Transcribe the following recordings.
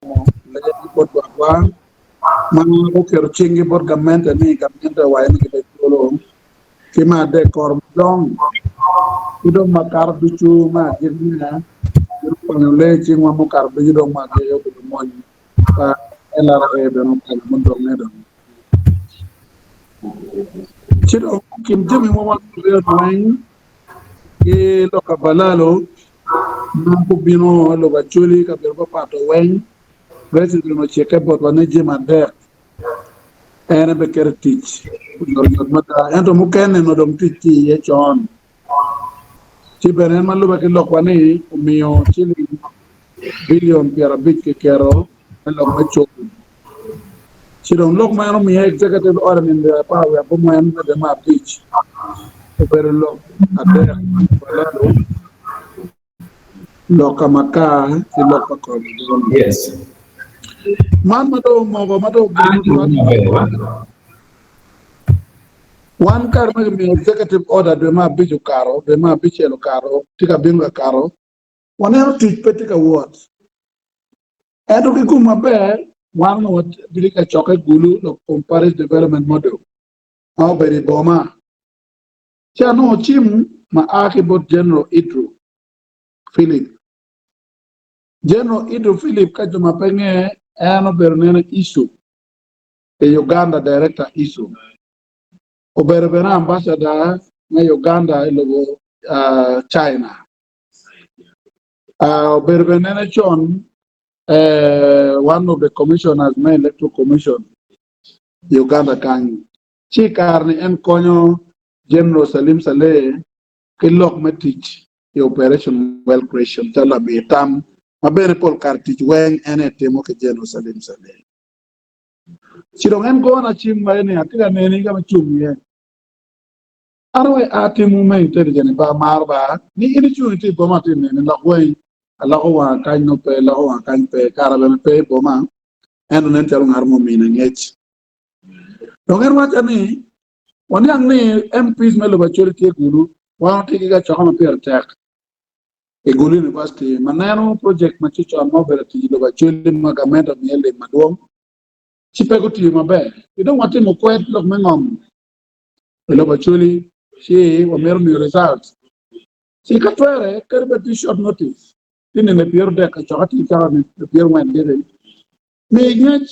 Lega bot lwakwa ma guketo cinggi bot gamente ni gamente owaco ni gibeculo ki me adek koro madong ki dong makato ducu me agikine gin okwanyo lee i cingwa mukato ducu dong me agikki obedo mony pa LRA bene okwanyo mudonge dong. Ci dong kin jami ma wan waryo weng ki lok pa balalo ma gubino i lobo Acholi i kabedo mapat weng, President ocikke botwa ni jami adek en aye biketo i tic oyotoyot mada ento mukene onongo dong tic tye iye con. Ci bene en ma lube ki lokwa ni omiyo ciling bilion 50 kiketo me lok me cobo. Ci dong lok ma en omiyo Executive Order nino 18 me dwe me abic obedo lok adek balalo, lok ka makar ki lok pa Koromodono. Man ma dong omoko ma dong obedo Wan kare ma kimiyo Executive Order dwe me abic okato, dwe me abicel okato, tye ka bino ka kato, waneno tic pe tye ka wot. Ento ki gum maber, wan onongo watye ka cokke Gulu lok kom Parish Development Model ma obedo i boma. Ci anongo cim ma a ki bot General Idru Philip. General Idru Philip ka jo ma pe nge, en obedo nene ISU i Uganda, Director ISU. Obedo bene Ambassador me Uganda i lobo China. Obedo bene nene con one of the commissioners me Electoral Commission i Uganda kany. Ci i kare-ni en konyo General Salim Saleh ki lok me tic i Operation Wealth Creation calo lami tam ma bene pol kare tic weng en aye timo ki General Salim Saleh. Ci dong en gona cim waco ni atye ka neni ka ma icung iye. An aye atimo me intelligent ba amaro ba ni in icung itye i boma atye neni lok weng aloko wanga kany nongo pe aloko wanga kany pe kara bene pe i boma ento nen calo ngat mo omine ngec. Dong en wacca ni waniang ni MPs me lobo Acholi tye Gulu wan watye ki kacokke ma pire tek i Gulu University ma neno project ma cucon ma obedo tic i lobo Acholi ma gamente omiye lim madwong ci pe gutiyo maber ki dong watimo kwed lok me ngom i lobo Acholi ci wamito miyo results ci ka twere kadi bed tye short notice ti nino 30 kacokke tye cawa 40 gire mi ngec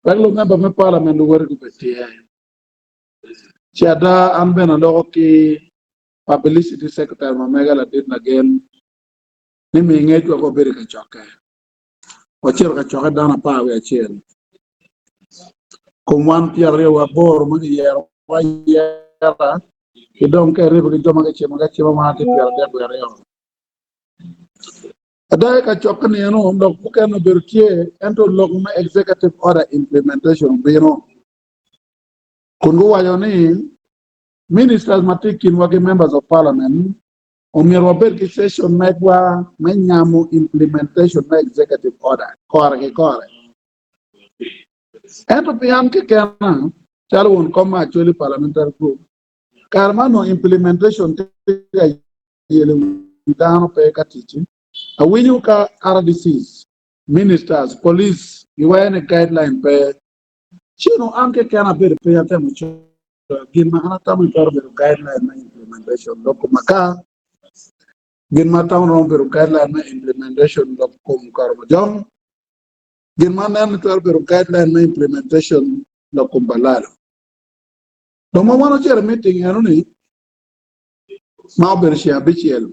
wek lumemba me parliament luwote gubed tye. Ci ada an bene aloko ki publicity secretary ma mega ladit Lagen ni mi ngec wek wabed i kacokke. Wacito kacokke dano 11 kom wan 28 ma kiyerowa ayera ki dong ka iribo ki jo ma kicimogi acima wan watye 32. Ada i kacokke ni eno lok mukene obedo tye ento lok me executive order implementation obino kun guwaco ni ministers ma tye i kinwa ki members of parliament omyero wabed ki session megwa me nyamo implementation me executive order kore ki kore. Ento pi an kekena calo won kom me Acholi Parliamentary Group kare ma onongo implementation tye ka yelo wi dano pe ka tic, awinyo ka RDCs, ministers, police giwaco ni guideline pe ci onongo an kekena abedo piny atemo coyo gin ma an atamo ni twero bedo guideline me implementation lok kom akar, gin ma atamo romo bedo guideline me implementation lok kom Karamojong, gin ma aneno ni twero bedo guideline me implementation lok kom Balalo. Dong ma wan ocito i meeting eno ni ma obedo ceng abicel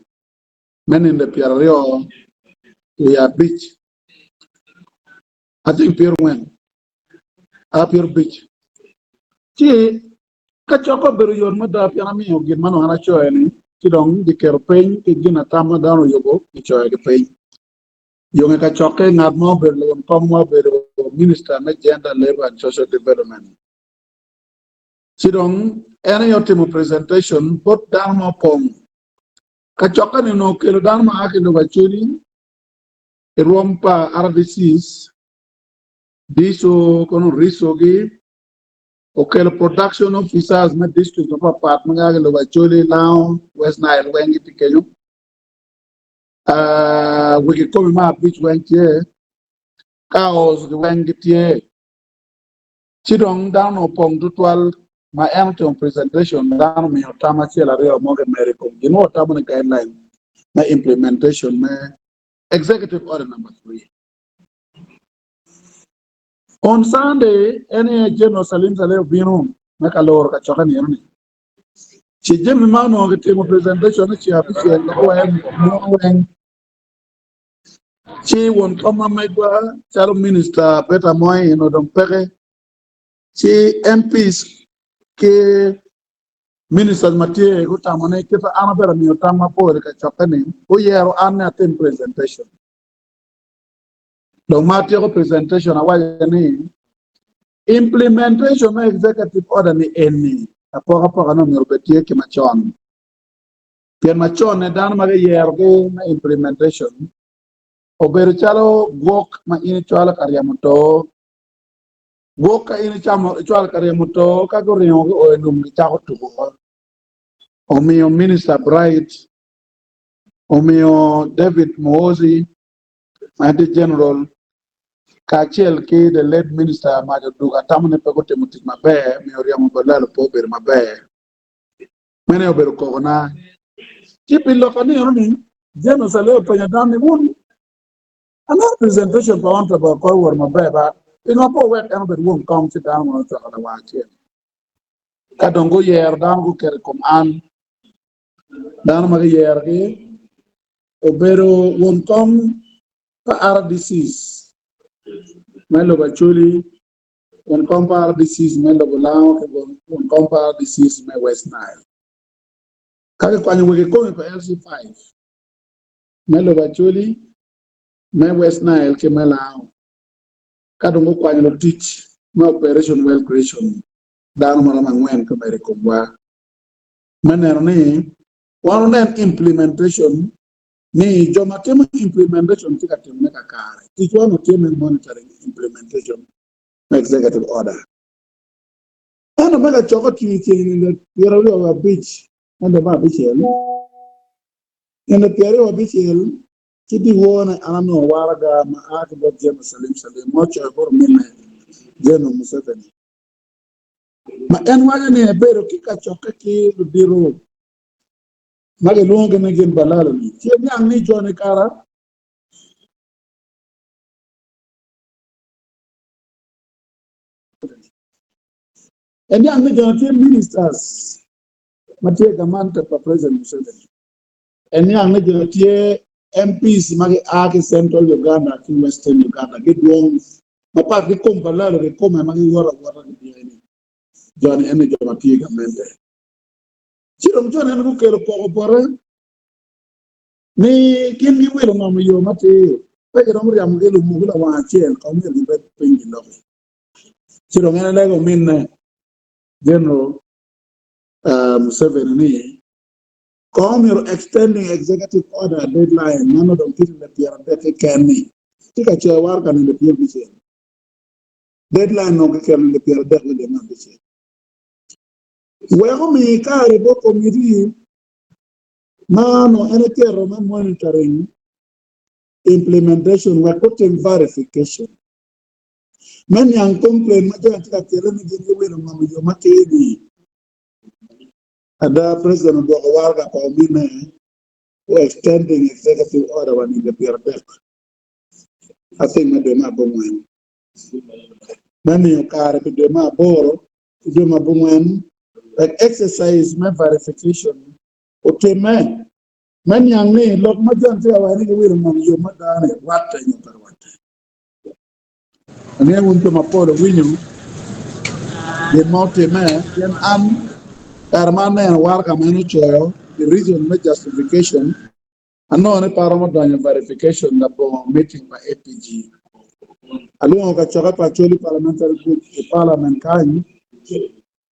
me ninde 25 I think pyerangwen a pyerabic ci ka cokke obedo yot mada pien amiyo gin ma nongo an acoyo ni ci dong giketo piny ki gin atam ma dano oyubo gicoyo ki piny. Yonge ka cokke ngat ma obedo lawon kom ma obedo Minister me Gender, Labour and Social Development ci dong en aye otimo presentation bot dano ma opong. Kacokke ni onongo okelo dano ma a ki i lobo Acholi i rwom pa RDCs, DISO kono RISO-gi, okelo production officers me district mapat pat ma gia ki i lobo Acholi, Lango, West Nile weng gitye kenyo. Uh, wegi komi ma abic weng tye. Cows gi weng gitye. Ci dong dano opong tutwal ma en otimo presentation dano omiyo tam acel aryo mo kimedo i kom gin ma watamo ni guideline me implementation me executive order number 3. On Sunday en aye General Salim Saleh obino me ka loro kacokke nino ni. Ci jami ma onongo kitimo presentation i ceng abicel muno weng. Ci won kom ma megwa calo minista Peter Moi onongo dong peke. Ci MPs ki ministers ma tye gutamo ni kit ma an abedo amiyo tam mapol i kacokke ni guyero an ni atim presentation. Dong ma atyeko presentation awaco ni implementation me executive order ni eni apokapoka ne myero obed tye ki macon. Pien macon ne dano ma giyero gi me implementation obedo calo gwok ma in icwalo ka ryemo too. Gwok ka in icwalo ka ryemo too ka guringo guo i lum gicako tuko. Omiyo Minister Bright, omiyo David Muhoozi ma en tye General kacel ki the late Minister Mac Oduga atamo ni pe gutimo tic maber omiyo ryemo balalo pe obedo maber. Meno aye obedo kokona. Ci pi lok anino ni, General Saleh openyo dano ni, Wun, aneno presentation pa Honourable Akol owoto maber ba, pingo pe wuwek en obed won kom ci dano mono ocwako lawang acel? Ka dong guyero dano guketo i kom an, dano ma giyerogi obedo won kom pa RDCs me lobo Acholi, won kom pa RDCs me lobo Lango ki won kom pa RDCs me West Nile. Ka kikwanyo wegi komi pa LC5 me lobo Acholi, me West Nile ki me Lango, ka dong gukwanyo lutic me Operation Wealth Creation dano maromo angwen ka medo i komwa me neno ni wan onen implementation ni jo ma timo implementation tye ka timone kakare. Ticwa onongo tye me monitoring implementation me executive order. Ento me kacokke ocung i ceng nino 25 me dwe me abicel, nino 25 ki dyewor-ne an anongo waraga ma a ki bot General Salim Salim ma ocoyo bot ominne General Museveni ma en waco ni ebedo ki kacokke ki ludito ma gilwongogi ni gin balalo-ni ci eniang ni jo-ni kara eniang ni jo-ni tye ministers ma tye gamante pa President Museveni. Eniang ni jo tye MPs ma gia ki Central Uganda ki Western Uganda gidwong mapat ki kom balalo kikome ma giwoto awota gibino-ni. Jo-ni eni jo ma tye i gamente. Ci dong jo-ni eni gukelo koko bote ni gin giwilo ngom i yo matir, pe giromo ryemogi lumugi lawang acel kong myero gibed piny giloki. Ci dong en elego ominne General Museveni ni Kong omyero extending executive order deadline ma nongo dong tye nino 30 keken-ni tye ka coyo waraga nino 60. Deadline onongo kiketo nino 30 me dwe me abicel. Wek omi kare bot komiti ma onongo en eketo me monitoring implementation wek gutim verification me niang complaint ma jo-ni tye ka kele ni gin giwilo ngom i yo matir-ni. Ada, President odwoko waraga pa omine o extending executive order wa ninde 30 ating me dwe me abongwen me miyo kare pi dwe me aboro ki dwe me abongwen wek exercise me verification otimme me niang ni lok ma John tye ka waco ni giwilo ngom yo mada-ni rwatte nyo pe rwatte. Angeyo wun jo mapol wuwinyo gin ma otimme, pien an kare ma aneno waraga ma en ocoyo i reason me justification, anongo ni pe aromo donyo i verification labongo meeting pa APG. Alwongo kacokke pa Acholi Parliamentary Group i Parliament kany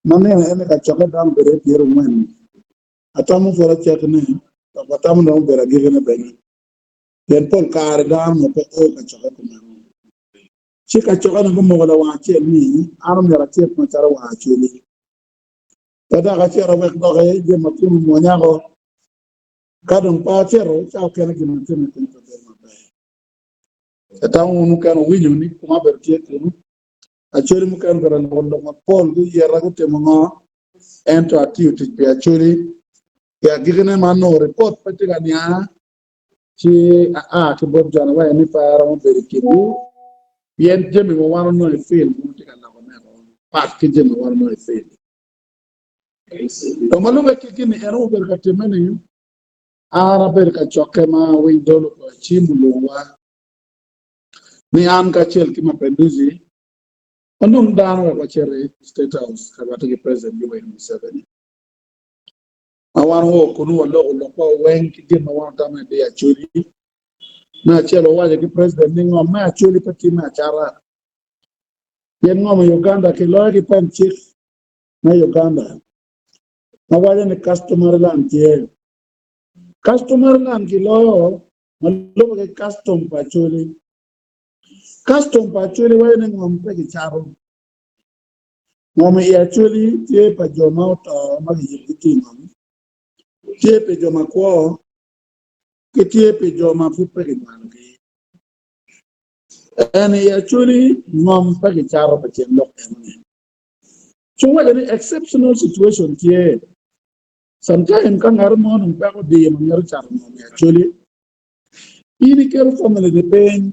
ma nino eni kacokke dano obedo iye 40. Atamo pud acakki-ne dok watamo dong obedo agikki-ne bene. Pien pol kare dano onongo pe o kacokke kumeno. Ci kacokkene gumoko lawang acel ni, An omyero acit macalo wang Acholi. Pe dok acito wek doki jo ma kunu mwonyako. Ka dong pe acito, ca okene gin ma timme piny pe bedo maber. Atamo wun mukene wuwinyo ni kuma obedo tye kunu. Acholi mukene obedo loko lok mapol, guyeta gutimo ngo, ento atiyo tic pi Acholi. I agikine ma anongo ripot pe tye ka niang, ci aa ki bot jo-ni awaco ni pe aromo bedo i kinwu pien jami ma wan onongo i field wun wutye ka lokone pat ki jami ma wan onongo i field. Dong ma lubbe ki gin-ni en obedo ka timme-ni, an abedo i kacokke ma Winy Dol ogoyo cim olwongowa ni an kacel ki Mapenduzi wanong dano wek wacit i State House ka rwatte ki President Yoweri Museveni. Ma wan wao kunu waloko lokwa weng ki gin ma wan watamo ni diyo Acholi. Me acel wawaco ki President ni ngom me Acholi pe tye me acata pien ngom i Uganda kiloyo ki pen cik me Uganda ma waco ni customary land tye. Customary land kiloyo ma lube ki custom pa Acholi. Custom pa Acholi waco ni ngom pe kicato. Ngom i Acholi tye pa jo ma oto ma kiyiko ki i ngom, tye pi jo ma kwo, ki tye pi jo ma pud pe kinywalogi. En i Acholi ngom pe kicato pi tyen lok enoni. Ci owaco ni exceptional situation tye. Sometime ka ngat mo dong peko odiyo ma mito cato ngom i Acholi, in iketo family ni piny,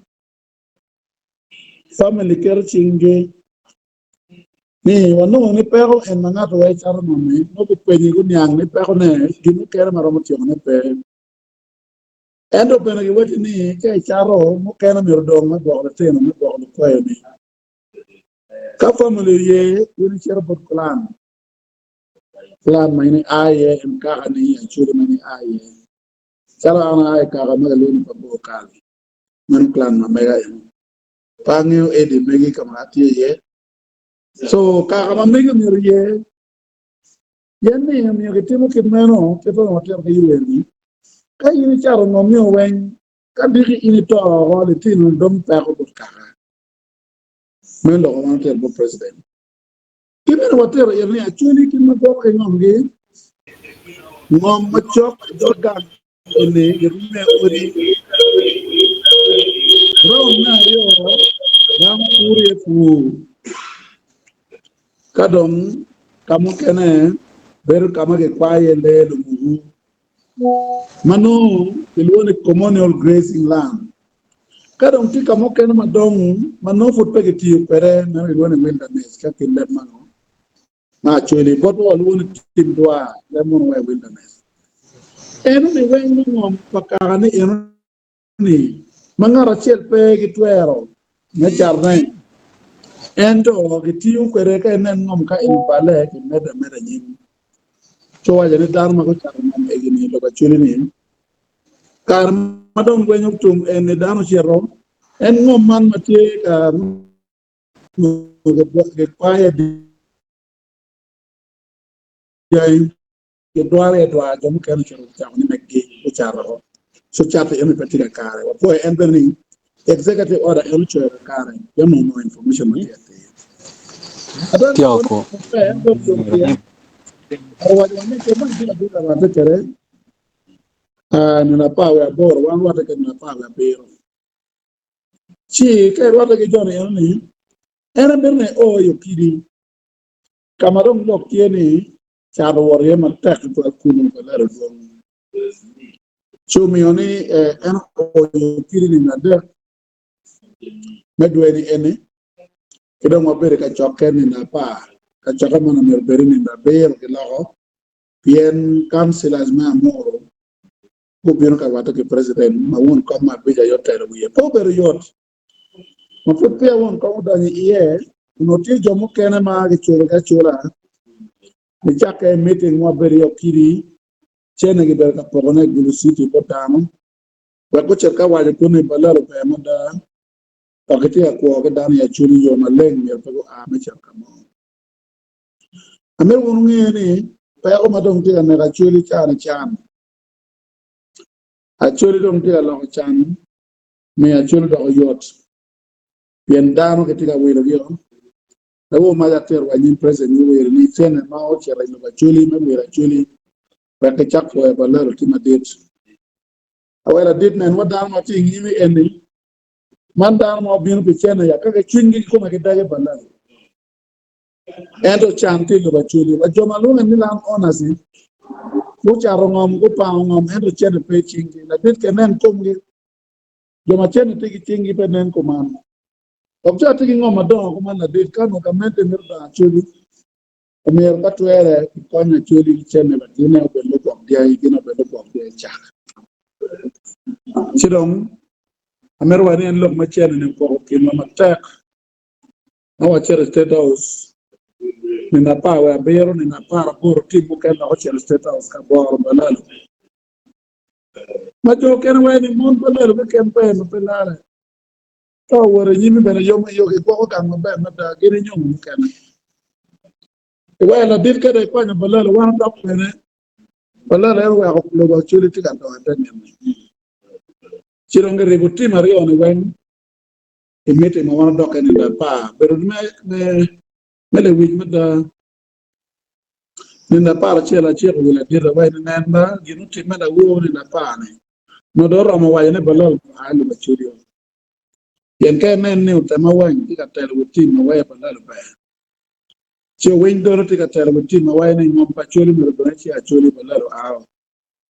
family keto cinggi ni wanongo ni peko en ma ngat wai cato ngom-mi nongo gupenyi guniang ni pekone gin mukene ma romo tyekone pe. Ento bene giwacci ni ka icato mukene myero odong me gwoko litino me gwoko lukwayoni. Ka famili oye, in icito bot clan, clan ma in ia iye en kakani, acholi ma in ia iye. Calo an aa i kaka ma kilwongo ni Pabor Kal, meno clan ma mega eno. Pe angeyo edi megi ka ma atye iye. So kaka ma megi myero oye pien ni omiyo kitimo kit meno kit ma watito ki Yoweri-ni, ka in icato ngom nyo weng ka diki in ito oko litino dong peko bot kaka. Meno lok ma wan watito bot president. Ki bene watito ite ni Acholi kit ma gwoko ki ngomgi, ngom macok ki dog gang eni girume odi. Round me aryo, dano puro iye pur, ka dong ka mukene bedo ka ma kikwayo iye lee lumuku ma nongo kilwongo ni communal grazing land. Ka dong tye ka mukene ma dong ma nongo pud pe kitiyo kwede meno kilwongo ni wilderness ka kin leb mango ma Acholi botwa walwongo ni tim dwar leb munu wa i wilderness. Eno ni weng me ngom pa kaka ni eno ni ma ngat acel pe ki twero me catone ento kitiyo kwede ka inen ngom ka eni obale kimedde ameda anyim. Ci owaco ni dano ma gucato ngom egi ni lobo Acholi ni Kare ma dong lweny otum en-ni dano ocito, en ngom man ma tye ka gikwayo dyangi gidwaro iye dwar jo mukene ocito gucako ni megi gucato woko. Co cato eno pe tye kakare. Wapwoyo en bene ni executive order en ocoyo kakare pien onongo onongo information ma tye atir. Ada Tyoko. en dong yom pien owaco wa ni jo ma gitye ka bino ka rwatte kwede Nino 18, wan rwatte ki nino 17. Ci ka irwatte ki jo-ni eno-ni, en ebino ni eo i okidi, ka ma dong lok tye ni cat owot iye matek tutwal kunu balalo dwong. Ci omiyo ni en oo i okidi nino adek me dwe-ni eni, ki dong wabedo i kacokke nino apar. Kacokke man omyero obed i nino abiro giloko. Pien councillors me Amuru gubino ka rwatte ki president ma won kom me abic aye otelo wiye. Pe obedo yot. Ma pud peya won kom odonyo iye, onongo tye jo mukene ma giculogi acula nicakke i meeting ma wabedo iye Okidi, cene gibedo ka pokone i Gulu City bot dano wek gucit ka waco kunu i Balalo ber mada dok gitye ka kwo ki dano i Acholi i yo maleng myero pe gua me cito ka mo. Amito wun wunge ni peko ma dong tye ka neko Acholi cani can. Acholi dong tye ka loko can miyo Acholi doko yot pien dano gitye ka wilogio. Lawor mac atito wa nyim president Yoweri ni cene ma ocito i lobo Acholi me wilo Acholi wek gicak pwoyo balalo tye madit. Awel ladit nen wa dano ma tye i nyimi eni. Man dano ma obino pi cene ya ka ki cwinygi kikome gidage balal. Ento can tye i lobo Acholi wa jo ma lwonge ni land owners ni gucato ngom gupango ngom ento cene pe i cinggi. Ladit ke nen komgi jo ma cene tye ki cinggi pe nen kuman. Dok jo atye ki ngom madongo kuman ladit ka onongo gamente mito dongo Acholi omyero ka twere kikony Acholi ki cene wek gine obed lugwok dyangi gin obed lugwok dyangi cak. Ci dong amito waco ni en lok me cene ni opoko kinwa matek ma wacito i State House nino 17 nino 18 tim mukene dok ocito i State House ka boro balalo ma jo okene waco ni mon balalo keken ber ma pe lare. Ka owoto i nyimi bene yo ma yo gigwoko gang maber mada gin inyomo mukene. Iweko ladit kede ikwanyo balalo wan odok bene balalo en oweko lobo Acholi tye ka dongo ite nino-ni. Ci dong giribo tim aryo-ni weng i miti ma wan odok i nino apar. Bedo me lewic mada. Nino 11 aciko wi ladit awaci ni nen ba gin otimme lawor nino apar-ni nongo dong oromo waco ni balal oa i lobo Acholi o. Pien ka inen ni otema weng tye ka telo wi tim ma weko balal ber, ci owiny dolo tye ka telo wi tim ma waco ni ngom pa Acholi myero odong ci Acholi balal oa o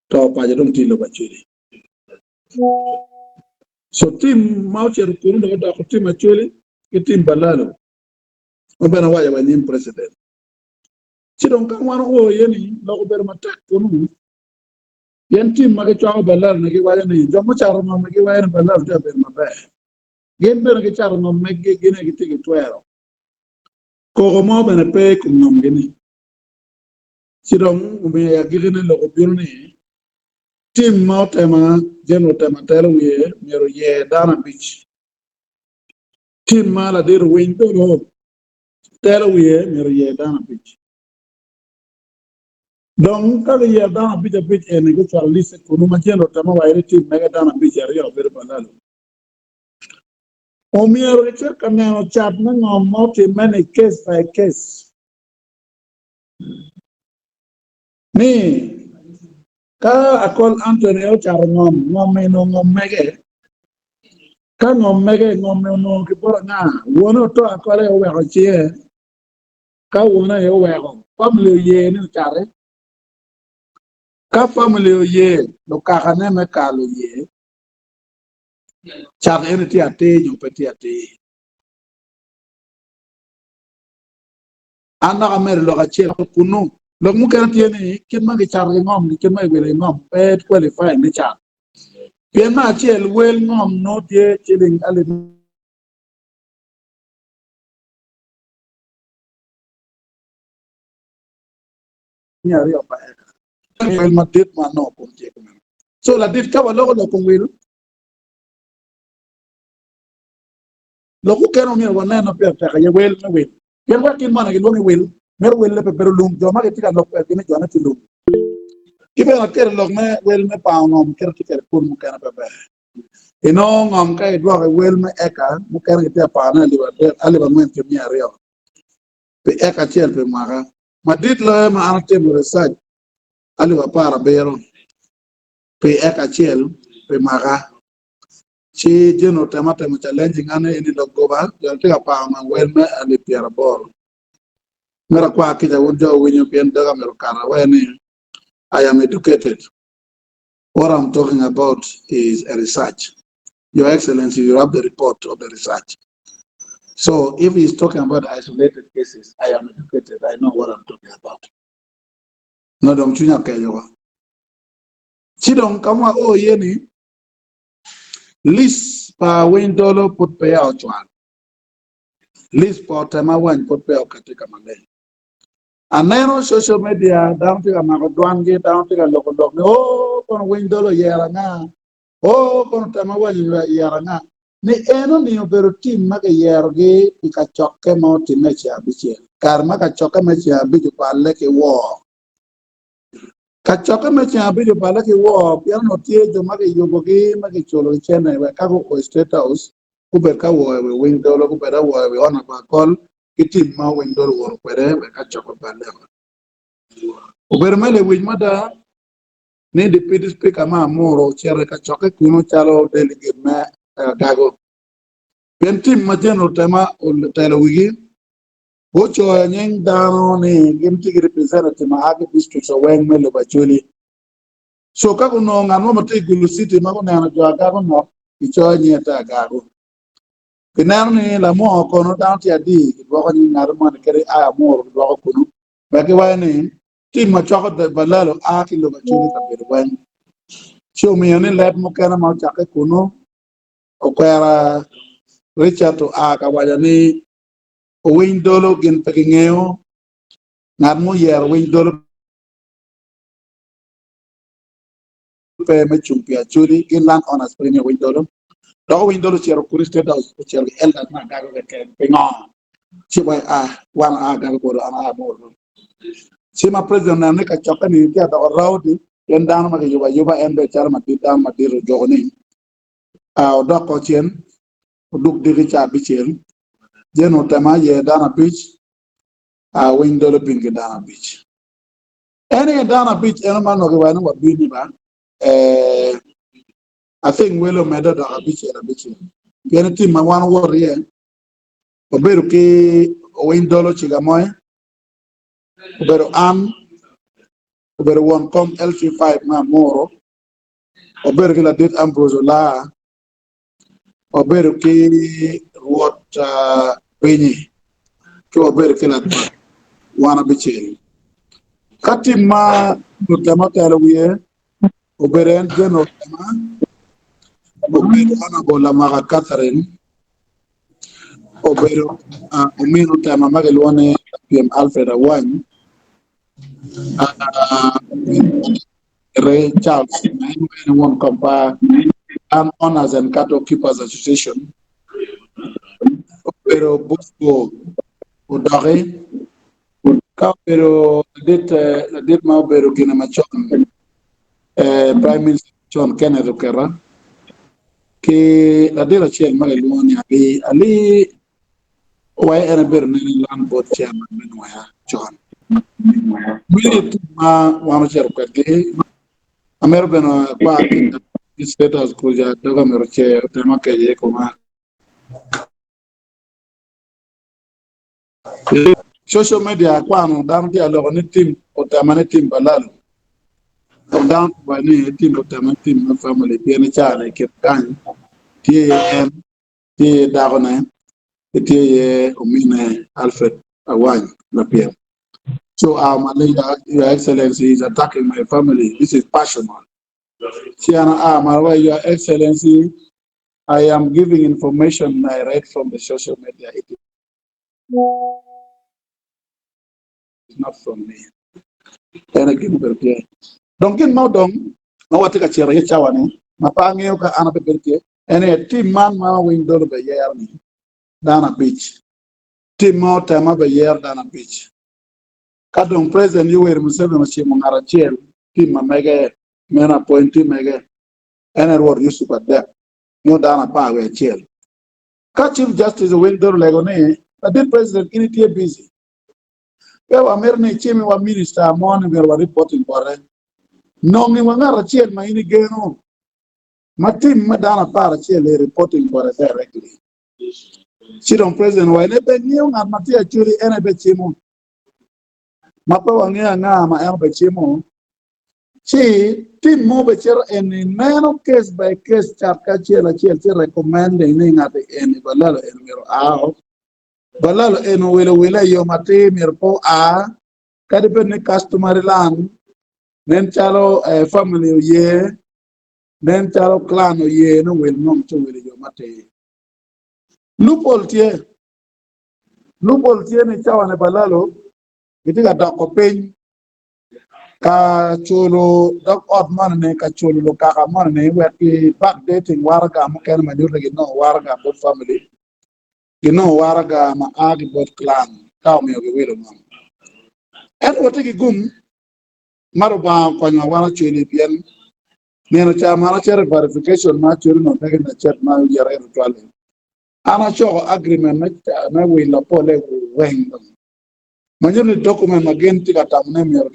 to paco dong tye i lobo Acholi. So tim ma ocito kunu dong odoko tim Acholi ki tim balalo ma bene awaco wa nyim president. Ci dong ka wan oo iye ni lok obedo matek kunu pien tim ma gicwako balalo-ni giwaco ni jo mucato ngom-mi giwaco ni balalo tye ka bedo maber. Gin bene gicato ngom meggi gin aye gitye ki twero. Koko mo bene pe i kom ngomgi-ni. Ci dong omiyo i agikkine lok obino ni tim ma otema General Otema telo wiye myero oyer dano abic. Tim ma ladit Owiny Dolo telo wiye myero oyer dano abic. Dong ka giyero dano abic abic eni gucwalo liste kunu ma General Otema owaco ni tim mege dano abic aryo bedo balalo. Omyero gicit ka neno cat me ngom ma otimme ni case by case ni ka Akol Anthony ocato ngom, ngom eni ngom mege, ka ngom mege ngom ni onongo ki bot anga, wone oto Akol aye oweko cinge, ka wone aye oweko family oye ni ocate, ka family oye lukakane me kal oye, cat eni tye atir nyo pe tye atir. An dok amedo lok acel kunu, lok mukene tye ni kit ma gicato ki ngom ki kit ma kiwilo ki ngom pe qualify me cat. Pien me acel wel ngom nongo tye ciling alip 200 pa eka. Wel madit ma nongo kun tye kumeno. So ladit ka waloko lok kom wil, lok mukene omyero wanen ma pire tek aye wel me wil. Pien wek gin moni gilwongi wil, mito welle pe bedo lung. Jo ma gitye ka lok kwedgi ni jone tye lung. Ki bene akelo lok me wel me pango ngom kit atye kwede kun mukene pe ber. Inongo ngom ka idwoko i wel me eka mukene gitye ka pangone alip 4200 pi eka acel pi mwaka. Madit loyo ma an atimo research 17,000 pi eka acel pi mwaka. Ci Jane otemo atemo challenging an eni lok goba jo tye ka pango ngom wel me 80,000. Mito akwa kica wun jo winyo pien doga myero okata wee ni I am educated. What I'm talking about is a research. Your Excellency, you have the report of the research. So if he's talking about isolated cases, I am educated. I know what I'm talking about. No dong cwinya okeco wa. Ci dong ka ma o iye ni list pa Winy Dolo pud peya ocwal. List pa Otema Wany pud peya okati ka maleng. Aneno social media dano tye ka mako dwangi, dano tye ka loko lok ni oh kono Winy Dolo oyero anga, oh kono Otema Wany oyero anga. Ni eno-ni obedo tim ma kiyerogi pi kacokke ma otimme i ceng abicel, kare ma kacokke me ceng abic oballe ki wor. Kacokke me ceng abic oballe ki wor pien onongo tye jo ma kiyubogi ma kiculogi cente wek ka guo i State House gubed ka wor i wi Winy Dolo, gubed awor i wi Honourable Akol ki tim ma Winy Dolo owoto kwede wek kacokke oballe. Obedo me lewic mada ni Deputy Speaker ma Amuru ocito i kacokke kunu calo delegate me Agago. Pien tim ma General Otema otelo wigi, gucoyo nying dano ni gin tye ki representative ma a ki districts weng me lobo Acholi. So ka gunongo ngat mo ma tye i Gulu City ma guneno jo Agago nok, gicoyo nyinge te Agago. Gineno ni lamwongo kono dano tye adi, gidwoko nying ngat moni kadi a Amuru gidwoko kunu. Wek giwaco ni tim ma cwako balalo a ki lobo Acholi i kabedo weng. Ci omiyo ni leb mukene ma ocakke kunu Okwera Richard oa ka waco ni owiny dolo gin pe gingeyo ngat muyero owiny dolo pe me cung pi Acholi gin land owners pe gingeyo owiny dolo dok owiny dolo ocito kuri state house ocito ki elders me agago keken pingo ci wa a wan a agago bodo an a bor ci ma president oneno ni kacokke ni tye adoko rowdy pien dano ma kiyubo ayuba en bene calo madit dano madit ojuko ni Odok oko cen, oduk diki ca abicel, Jane otema aye dano abic, awiny dolo bin ki dano abic. En aye dano abic eno ma onongo kiwaco ni wabin ni ba, I think wele omedde odoko abicel abicel. Pien i tim ma wan owoto iye, wabedo ki owiny dolo Cigamoy, obedo an, obedo won kom LC5 me Amuru, wabedo ki ladit Ambrose Olaa, wabedo ki Rwot Binyi, ki wabedo ki ladit wan abicel. Ka tim ma Lutema otelo wiye obedo en General Otema, obedo Honorable Lamaka Catherine, obedo omin Otema ma kilwongo ni Lapyem Alfred Awany, Ray Charles ma en bene won kom pa Land Owners and Cattle Keepers Association obedo Bosco Odoki ka obedo ladit ma obedo gine macon Prime Minister macon Kenneth Oketa ki ladit acel ma kilwongo ni Ali Ali Wai en ebedo nene land board chairman me Nwoya con. Meno tic ma wan ocito kwedgi. Amito bene akwa ki state house kuca dok amito cer tema keco iye koma. Social media akwano dano tye aloko ni tim otema ni tim balalo. Dok dano tye waco ni tim otema ni tim me family pien i caa ni kit kany tye iye en tye iye dakone ki tye iye omine Alfred Awany Lapyem. So our Malaysia, Your Excellency is attacking my family. This is personal. Ci an aa malo wa Your Excellency, I am giving information I read from the social media. It is not from me. En aye gin obedo tye. Dong gin ma odong ma watye ka cito iye cawa-ni ma pe angeyo ka an abibedo tye En aye tim man ma owiny dolo beyero-ni dano abic. Tim ma otema beyero dano abic. Ka dong President Yoweri Museveni ocimo ngat acel tim ma mege meno appointee mege en aye Rwot Yusuf Adek nyo dano 11. Ka Chief Justice owiny dolo olego ni ladit President in itye busy pe wamito ni icimi wa minister mo ni myero wa reporting bote nongi wa ngat acel ma in igeno ma tim me dano 11 i reporting bote directly. Ci dong president owaco ni be ngiyo ngat ma tye acholi en aye be cimo. Ma pe wangeyo anga ma en obe cimo. Ci tim mo be cito eni neno case by case cat ki acel acel ci recommending ni ngat eni balalo eni myero oa balalo eni owilo wile i yo matir myero pe oa kadi bed ni customary land nen calo eh, family oye Nen calo clan oye ni owil ngom ci owil i yo matir. Loophole tye. Loophole tye ni cawa ni balalo gitye ka doko piny ka culo dog ot moni ni ka culo lukaka moni ni wek ki backdating waraga mukene ma nyuto ni ginongo waraga bot family ginongo waraga ma a ki bot clan ka omiyo giwilo ngom. Ento watye ki gum ma Lubanga okonyowa wan ocwili pien nino ca ma an acito i verification ma acwali onongo pe ki lacet ma oyeta iye tutwal-li. An acoko agreement me wilo pole weng dong ma nyuto ni document ma gin tye ka tamo ni myero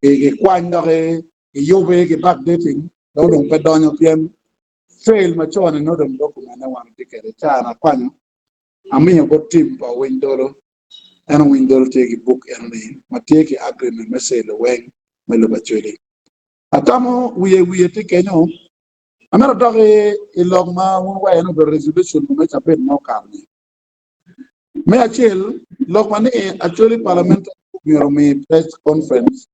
gikwany dok giyubi ki backdating dong dong pe donyo pien Trail macon-ni nongo dong document-ne wan watye kwede ca ni akwanyo amiyo bot team pa Owiny Dolo en Owiny Dolo tye ki buk eno-ni ma tye ki agreement me sale weng me lobo Acholi. Atamo wiye wiye tye kenyo amito dok i lok ma wun wa en obedo resolution me cabit ma okato-ni. Me acel, lok ma ni Acholi Parliamentary Group myero omi press conference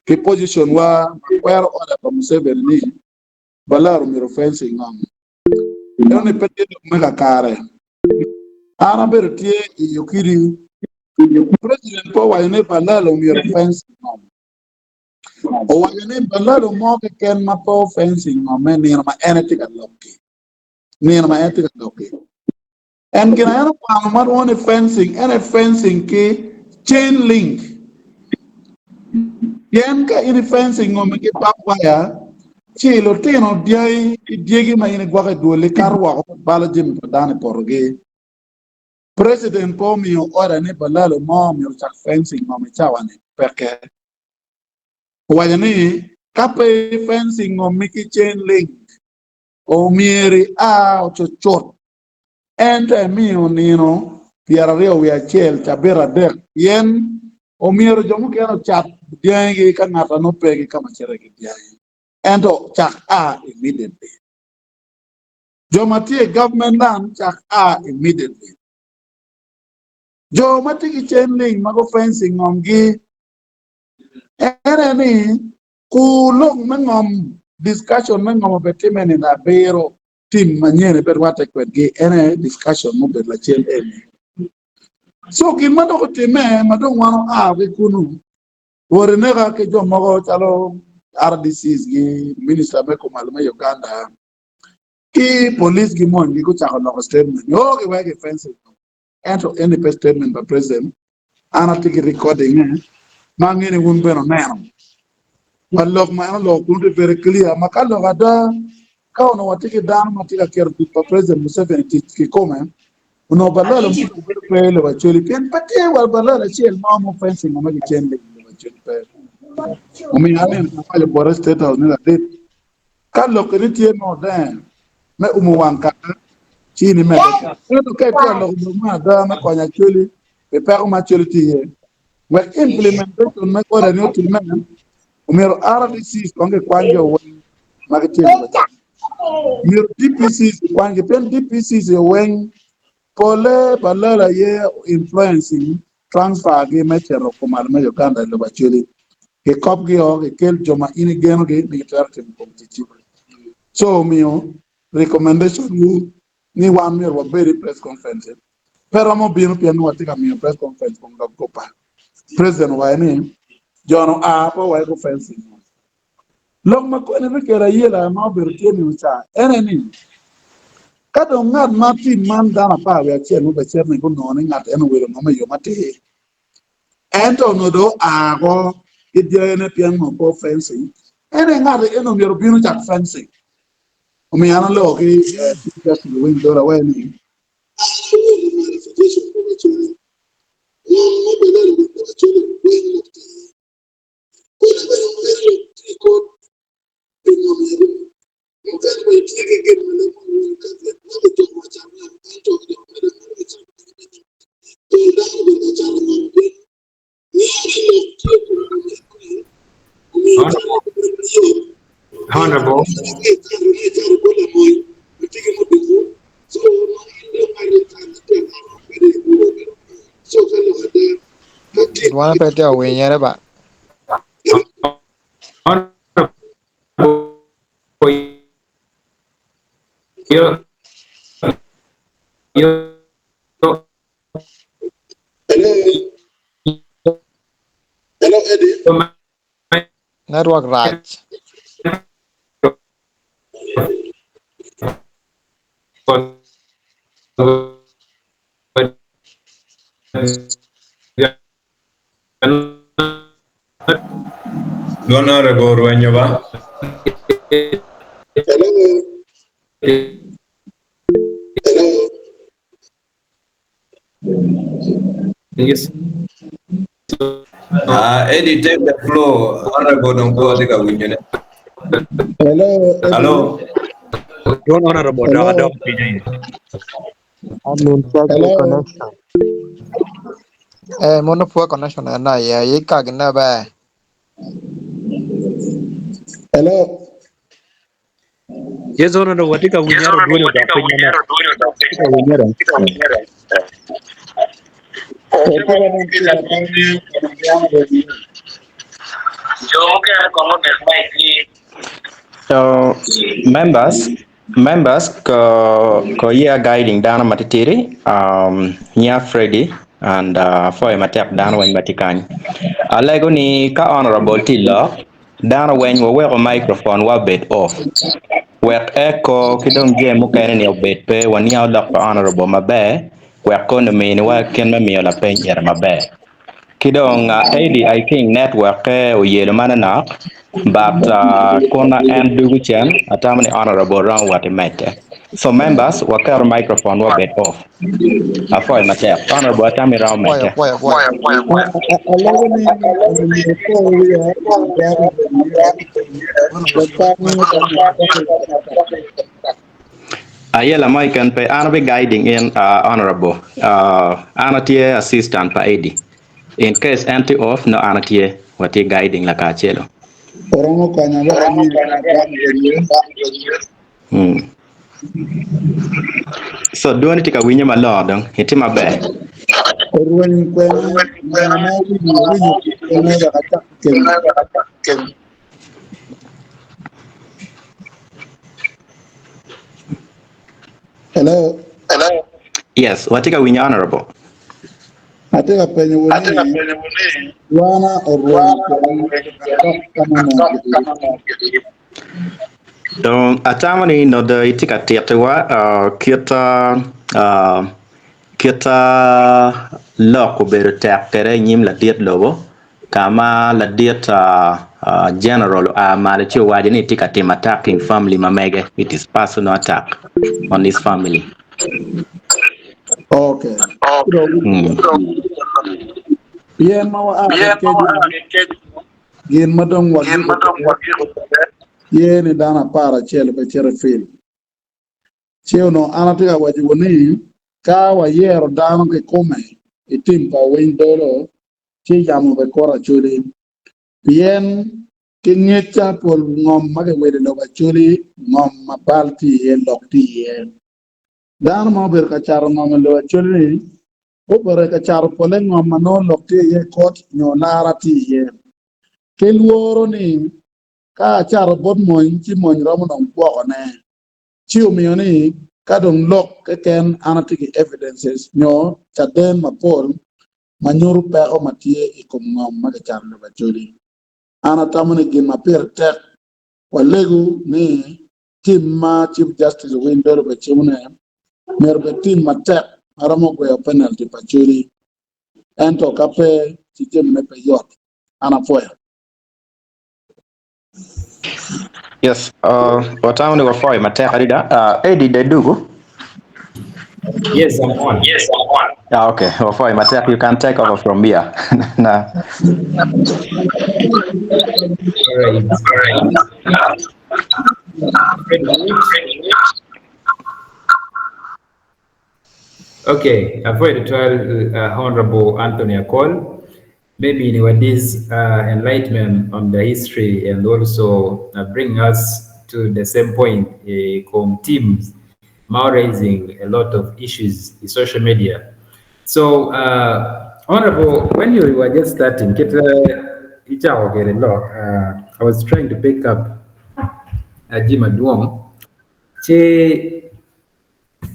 ki position wa ma kwero order pa Museveni ni Balaro myero fencing ngom. Eno ni pe tye lok me kakare. An abedo tye i Okidi, President pe owaco ni Balalo myero fencing ngom. Owaco ni Balalo mo keken ma pe ofencing ngomme nino ma en etye ka lok-ki. Nino ma en tye ka lok-ki. En gin aye en okwano ma lwongo ni fencing, en aye fencing ki chain link. Pien ka in i fencing ngomi ki barbed wire, ci lutino dyangi ki dyegi ma in igwoko i dwoli kato woko balo jami pa dano i potogi. President pe omiyo order ni balalo mo myero ocak fencing ngom i cawa-ni peke. Owaco ni ka pe i fencing ngomi ki chain link, omyero ia cucut Ento emiyo nino 21 cabit adek, pien omyero jo mukene ocat dyangigi ka ngat a nongo pe ki ka ma cito iye ki dyangi, ento cak a immediately. Jo ma tye i government land cak a immediately. Jo ma tye ki chain link ma gu fencing ngomgi, en aye ni kur lok me ngom, discussion me ngom obitimme nino abiro. Tim manyen pe rwatte kwedgi en aye discussion mubedo lacen eni. So gin ma dok otimme ma dong wan oa ki kunu, Rwot ineka ki jo mogo calo RDCs gi minister me kumalo me Uganda ki police gi mony gi gucako loko statement ni oh giweko ki fencing ento eni pe statement pa president An atye ki recording-nge ma angeyo ni wun bene wuneno. Wa lok ma en oloko kunu tye very clear ma ka lok ada ka onongo watye ki dano ma tye ka keto tic pa President Museveni i tic kikome onongo balalo mo dong bedo pe i lobo Acholi pien pe tye wa balalo acel mo ma fencing ma kicen i lobo Acholi pe. Omiyo aneno awaco bote State House ni ladit Ka lokki ni tye me odenge me umo wang kaka, ci in imedde kwede. Ento ka itye ka loko lok me ada me konyo Acholi pi peko ma Acholi tye iye, wek implementation me order ni otimme, omyero RDCs kong kikwanygi oweng ma gitye i lobo Acholi. Myero DPCs kikwanygi pien DPCs oweng pole balala aye influencing transfer gi me cito kumalo me Uganda i lobo Acholi. Kikop gi o kikel jo ma in igeno gi ni gitwero timo kom ticci. So omiyo recommendation wu ni wan myero wabed i press conference pe romo bino pien ni watye ka miyo press conference kom lok gopa. President owaco ni jo no a pe owaco gu fencing. Lok ma koni bikelo ayela ma obedo tye nino ca en aye ni, ka dong ngat ma tim man dano 11 mubecet-ni gunongo ni ngat en owilo ngom i yo matir, ento onongo dong oa woko ki dyangine pien onongo pe ofencing, en aye ngat eno myero obin ocak fencing. Omiyo an aloko ki Chief Justice Owiny Dola awaco ni, Honorable. Dwana pe tye ka winyere ba. Hello, Eddie. Network rac. Honorable orwenyo ba. Hello. Hello. Yes. Eddie, take the floor. Honorable dong pe watye ka winyone. Hello, Eddie. Hello. Don't honorable dok Hello. adok piny aye. Admin check the Hello. connection. Eh, mono poor connection na ya ye ka gina ba. Hello. Yes, honorable watye ka winyere dwoni odok piny manok. Watye ka winyere. So members, members ko ko year guiding dano matitidi um nya Freddy and foy matek dano weng matye kany. Alego ni ka honorable tye lok dano weng waweko microphone wa bed off wek echo ki dong jami mukene ni obed pe waniang lok pa honorable maber wek kono ominiwa kit me miyo lapeny ire maber. Ki dong Eddie I think network ke oyelo manok but kuna en dugo cen atamo ni honorable romo wot imede. So members waketo microphone wa bed off. Apwoyo matek. Honorable atamo iromo Pwoyo, mede. pwoyo, pwoyo. Alego ni omyero po wiya Ayela mo iken pe an abi guiding in honorable. An atye assistant pa Eddie. In case en tye off no an atye watye guiding lakacelo. Oromo konya wek ami So dwoni tye ka winyo malongo dong itye maber. Orweny kwena nga ma owinyo winyo kwena wek acak kemo. Hello. Yes, watye ka winyo honorable. Atye ka penyo wu ni dwana orweny kwena dok kama onongo gitye. Dong atamo ni nodo itye ka titiwa kit kit lok obedo tek kwede i nyim ladit lobo ka ma ladit general oa malo ci owaco ni etye ka timo attacking family ma mege it is personal attack on his family. Okay. Pien ma waa ki keco gin ma dong wagiko kwede ye ni dano 11 pe cito i field. Ci onongo an atye ka waco ni ka wayero dano kikome i tim pa Owiny Dolo ci yamo bene kuro Acholi. Pien ki ngecca pol ngom ma kiwilo i lobo Acholi ngom ma bal tye iye lok tye iye. Dano ma obedo ka cato ngom i lobo Acholi ni gubedo ka cato pole ngom ma nongo lok tye iye i kot nyo lara tye iye. Ki lworo ni ka acato bot mony ci mony romo dong gwokone. Ci omiyo ni ka dong lok keken an atye ki evidences nyo caden mapol ma nyuto peko ma tye i kom ngom ma kicato i lobo Acholi. An atamo ni gin ma pire tek walego ni tim ma Chief Justice Owiny Dollo bene cimo ne myero obed tim matek ma romo gweyo penalty pa Acholi. Ento ka pe ci jamine pe yot. An apwoyo. Yes, watamo ni wapwoyo matek adada. Eddie Dedugu. Yes, I'm on. Ah, okay, wapwoyo matek. You can take over from here. Na. All right. Okay, avoid to Honorable Anthony Akol. Maybe in this enlightenment on the history and also bring us to the same point, com teams now raising a lot of issues in social media. So, Honorable, when you were just starting, I was trying to pick up Jim Aduong. Ci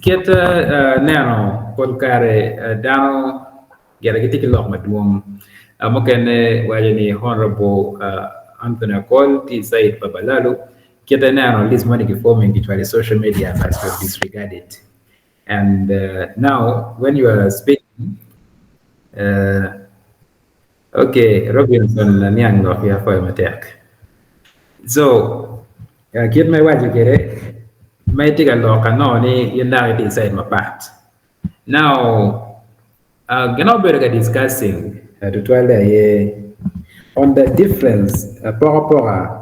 kit neno pol kare dano gire gitye ki lok madwong mukene waco ni Honorable Anthony Akol tye i side pa Balalu kite neno list moni ki forming kicwalo i social media must have disregarded and now when you are speaking okay Robinson aniang lok ya apwoyo matek so kit ma iwaco kwede ma itye ka lok anongo ni in dok itye i side mapat now gin ma wabedo ka discussing tutwalle aye on the difference apokapoka.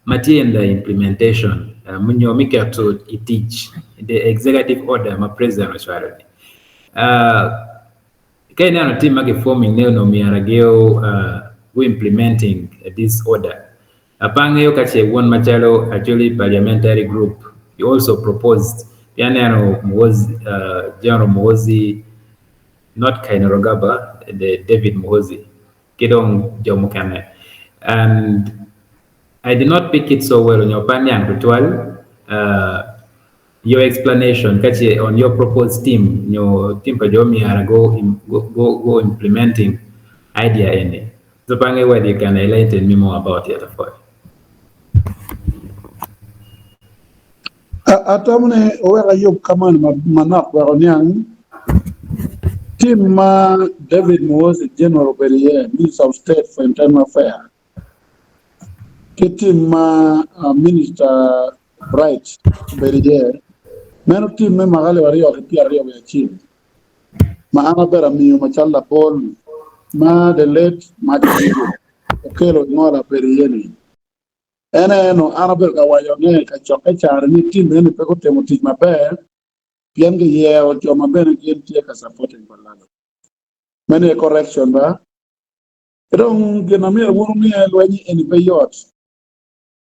ma tye in the implementation nyo me keto i tic the executive order ma president ocwalo ni. Ka ineno team ma ki forming ne onongo myero gu implementing this order. Pe angeyo ka ce wun macalo Acholi Parliamentary Group you also proposed pien aneno Muhoozi, General Muhoozi not Kainerugaba, the David Muhoozi ki dong jo mukene and I did not pick it so well onyo pe aniang tutwal your explanation ka ce on your proposed team nyo team pa jo myero go implementing idea eni. So pe angeyo whether you can enlighten me more about it of course. Atamo ni owek ayub kaman manok wek oniang team ma David Muhoozi General obedo iye, Minister of State for Internal Affairs, ki team ma Minister Bright obedo iye, meno team me mwaka alip aryo ki pyeraryo wiye acel ma an abedo amiyo macalo labol ma the late Martin Migo Okello Ingola obedo iye-ni. En aye onongo an abedo ka waco ne i kacokke caro ni tim eni pe gutimo tic maber pien giyero jo ma bene gin tye ka supporting Balalo. Meno aye correction ba. Ki dong gin ma myero wun wunge lweny eni pe yot.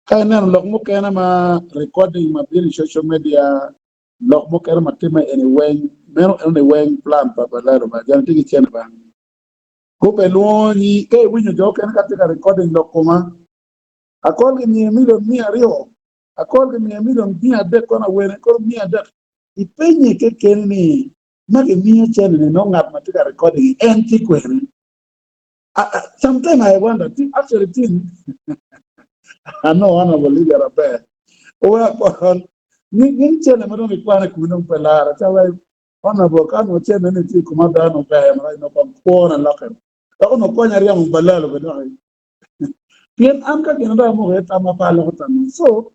Ka ineno lok mukene ma recording ma bino i social media lok mukene ma timme eni weng meno enoni weng plan pa Balalo ba joni tye ki cene ba. Gube lwongo ka iwinyo jo okene ka tye ka recording lok koma Akol gimiye milion 200, akol gimiye milion 300 kono awene kono 300. Ipenye kekeni ni ma gimiyo cene-ni nongo ngat ma tye ka recording-gi en tye kwene? Sometime I wonder, actually tin I know Honorable Lydia Aber oweko akol ni cene ma dong ikwano i komi dong pe lara calo Honorable ka onongo cene ni tye i koma ber onongo ber marac nongo kong kwona lokke dok onongo konya ryemo balalo bene doki. Pien an ka gin dong amoko iye tam ma pe aloko tamma. So,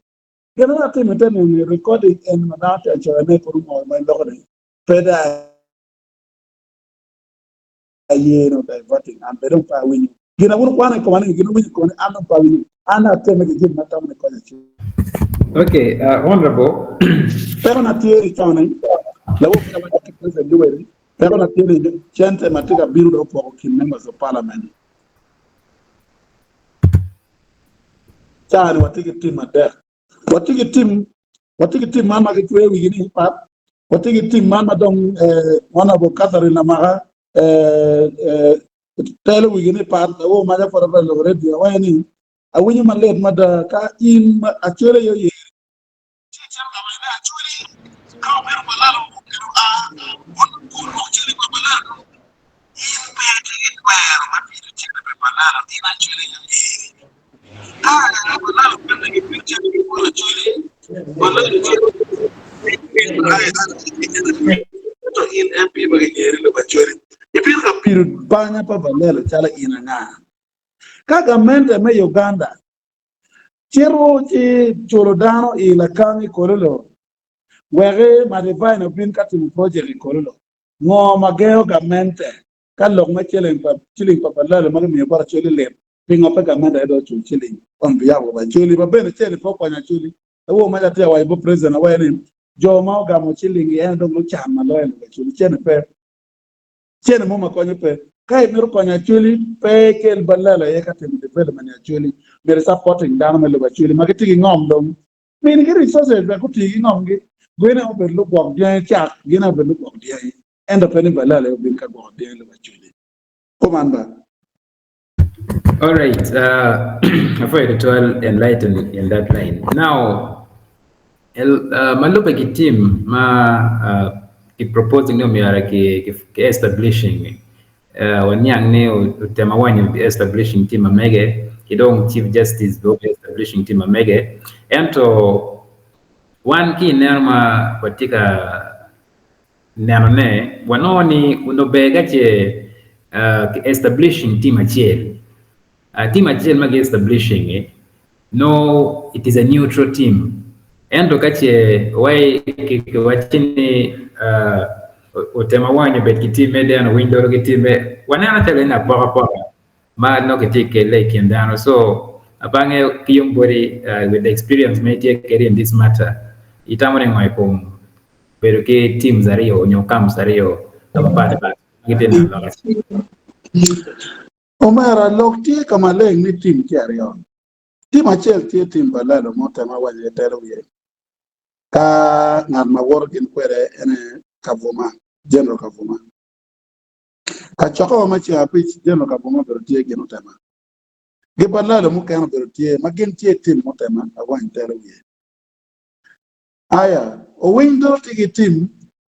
gin ma atimo ite neno recording en ma dano tye acoya ne pud ongol ma iloko ni pe dong aye no diverting an be dong pe awinyo. Gin a wun wukwano i koma ni gin wuwinyo i koma ni an dong pe awinyo. An dong atemme ki gin ma atamo ni konya ci. Okay, honorable. Peko na tye i cone, lawok me awaca ki President Yoweri, peko na tye ni cente ma tye ka bino dong opoko kin members of parliament. Caa-ni watye ki tim adek. Watye ki tim, watye ki tim man ma gitweyo wigi ni pat, watye ki tim man ma dong Honorable Catherine Lamaka telo wigi ni pat, awo maca pud abedo loko radio awaco ni awinyo malit mada ka in acwele aye oyeri ci icito ka waco ni acweli ka obino balalo okedo a kun lwok celi pa balalo in pe itye ki twero me pito cene pi balalo in acweli aye oyeri. Ka balalo bene gipito cene ki bot acweli balalo cito ento in MP ma ginyeri lobo acweli ibino ka pido banya pa balalo calo in anga? Ka gamente me Uganda cito ci culo dano i lakang i Kololo wek Madivine obin ka timo project i Kololo, ngo ma gengo gamente ka lok me ciling pa ciling pa balalo ma gimiyo bot Acholi lit? Pingo pe gamente aye dong ocul ciling on behalf of Acholi ma bene cene pe okonyo Acholi? Awobi maca tye ka waco bot president awaco ni jo ma ogamo ciling-gi en dong lucan ma loyo lobo Acholi cene pe. Cene mo ma konyo pe. Ka imito konyo Acholi, pe ikel balalo aye ka timo development i Acholi. Myero i supporting dano me lobo Acholi ma gitye ki ngom dong. Minigi resources wek guti ki ngomgi. Gin aye obed lugwok dyangi cak, gin aye obed lugwok dyangi. Ento pe ni balalo aye obin ka gwoko dyangi lobo Acholi. Kuman ba. All right, apwoyo tutwal enlighten in that line. Now, el, ma lubbe ki team ma ki proposing ni omyero ki, ki, ki establishing waniang ni otemo awanyo bi establishing team ma mege ki dong chief justice bene obi establishing team ma mege ento wan ki ineno ma watye ka Nenone, wanongo ni onongo ber ka ce ki establishing team acel. Team acel ma ki establishing-ngi nongo it is a neutral team. Ento ka ce wai kiwacci ni otema wany obed ki team me deno winy dolo ki team me, waneno calo en apokapoka ma nongo kitye ka kelle i kin dano. So. Abange ki yung boti with the experience ma itye kwede in this matter, itamo ni ngo i kom bedo ki teams aryo nyo camps aryo mapat pat ma gitye neno lok acel? Omera, lok tye ka maleng ni team tye aryo. Team acel tye team pa Lalo ma otemo awaco ni telo wiye ka ngat ma woto gin kwede ene Kavuma, General Kavuma. Kacokke wa me ceng abic, General Kavuma obedo tye gin otema. Gi pa Lalo mukene obedo tye ma gin tye team mutema awany telo wiye. Aya, Owiny dong tye ki team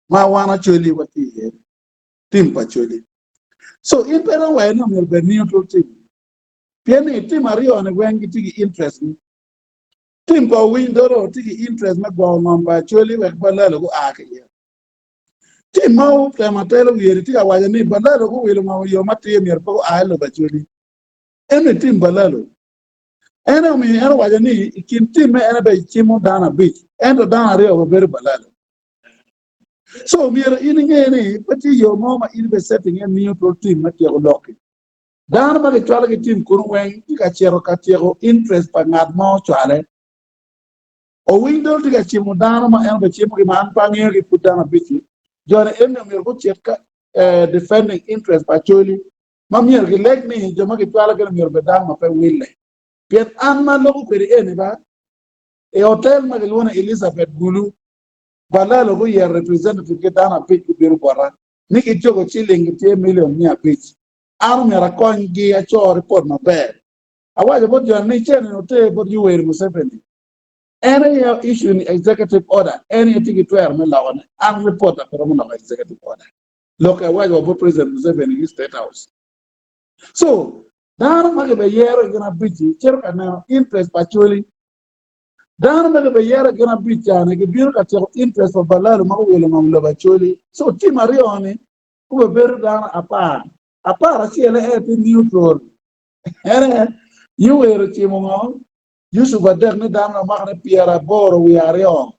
ma wan Acholi watye iye, team pa Acholi. So in pe iromo waco ni omyero obed neutral team pien ni team aryo-ni weng gitye ki interest gi. Team pa Owiny Doro tye ki interest me gwoko ngom pa Acholi wek Balalo gua ki iye. Team ma otemo atelo wiye-ni tye ka waco ni Balalo guwilo ngom i yo matir myero pe gua i lobo Acholi. Ento i tim Balalo, en aye omiyo en owaco ni i kin timme en aye cimo dano abic, ento dano aryo bebedo Balalo. So myero in inge ni pe tye yo mo ma in ibe setting iye neutral team me tyeko lok-ki. Dano ma gicwalo ki tim kunu weng tye ka cito ka tyeko interest pa ngat ma ocwale. Owiny dong tye ka cimo dano ma en obecimogi ma an pe angeyogi pud dano abic-ci. Jo-ni eni omyero gucit ka defending interest pa Acholi ma myero gileg ni jo ma gicwalo gin myero obed dano ma pe wille. Pien an ma aloko kwedi eni ba, i otel ma gilwongo ni Elizabeth Gulu, Balalo guyero representative ki dano abic gubino bota ni gicogo ciling gitye million 500. An omyero akonygi aco ripot maber. Awaco bot jo ni cen ni oter bot Yoweri Museveni. En aye issue ni executive order, en aye tye ki twero me lokone. An ripot na pe romo loko executive order. Lok awaco wa bot President Museveni ki State House. So, dano ma gibeyero i gin abic-ci cito ka neno interest pa Acholi. Dano ma gibeyero i gin abic ca-ni gibino ka tyeko interest pa Balalo ma guwilo ngom lobo Acholi. So, team aryo-ni gubebedo dano apar. Apar acel aye tye neutral. En aye Yoweri ocimo ngo? Yusuf adek ni dano ma mwakane 82.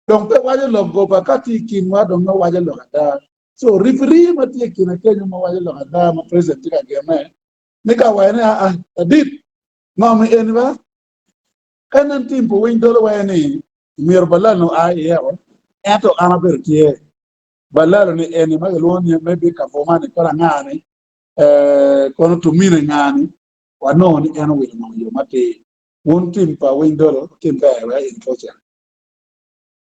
Dong pe waco lok goba ka tye i kinwa dong nongo waco lok ada. So referee ma tye i kine kenyo ma waco lok ada ma president tye ka genne ni ka waco ni aa ladit ngo mi eni ba ka nen tim pa winy dolo waco ni myero balalo oa iye o ento an abedo tye balalo ni eni ma gilwongo ni maybe kavuma ni kono anga ni eh, kono tumine nga ni wanongo ni en owilo ngo yo matir wun tim pa winy dolo tim ber wek in culture.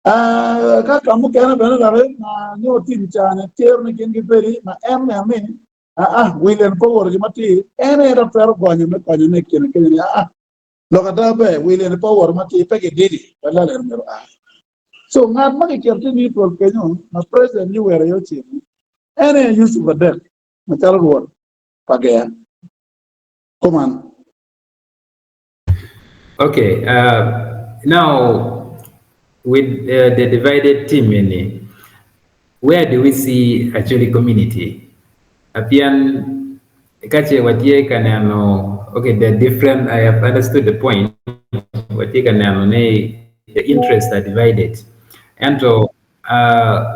Ka ka mukene bene doki ma nyo tim ca-ni tero ni gin gibedi ma en neno ni aa wil en pe owoto gin matir, en aye dok twero gonyo me konyone i kine kenyo ni aa lok ada ber wil eni pe owoto matir pe gididi balal en myero oa. So ngat ma kiketo tye neutral kenyo ma president Yoweri aye ocimo en aye Yusuf Adek macalo rwot pa ger. Kuman. Okay, now with the divided team eni, where do we see Acholi community? Pien ka ce watye ka neno, okay, the different, I have understood the point, watye ka neno ni the interests are divided. Ento,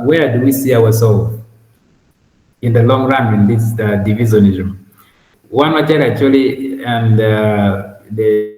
where do we see ourselves in the long run in this divisionism? Wan macalo Acholi and the.